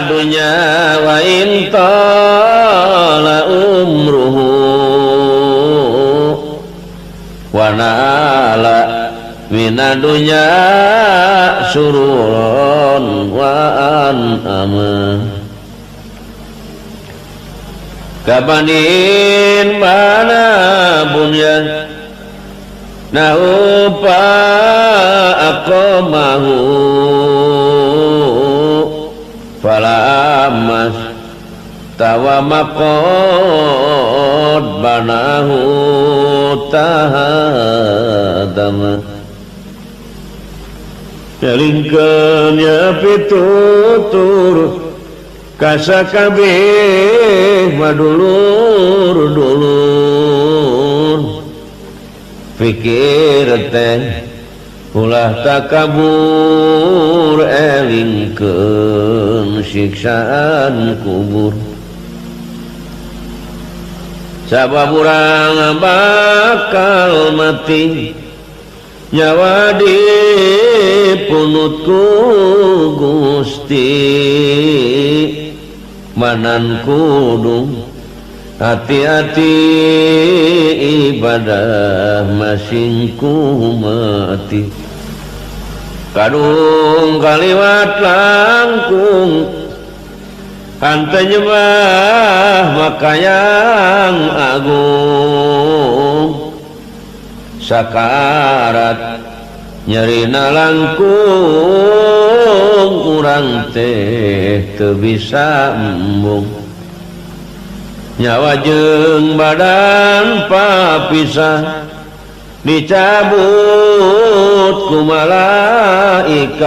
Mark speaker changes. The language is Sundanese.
Speaker 1: Dunya wa in tala umruhu wa nala minadunya sururon wa an'ama kabanin mana bunyan naupa aqamahu falamas tawa maqad banahu tahadama jalingkeun ya pitutur kasakabeh madulur-dulur pikir teh ulah takabur elingkeun siksaan kubur sabab urang bakal mati nyawa dipunut ku Gusti manan kudu hati-hati ibadah masing ku mati kadung kaliwat langkung hante nyembah maka yang agung sakarat nyerina langkung urang teh teu bisa embung nyawa jeung badan papisah dicabut ku malaikat.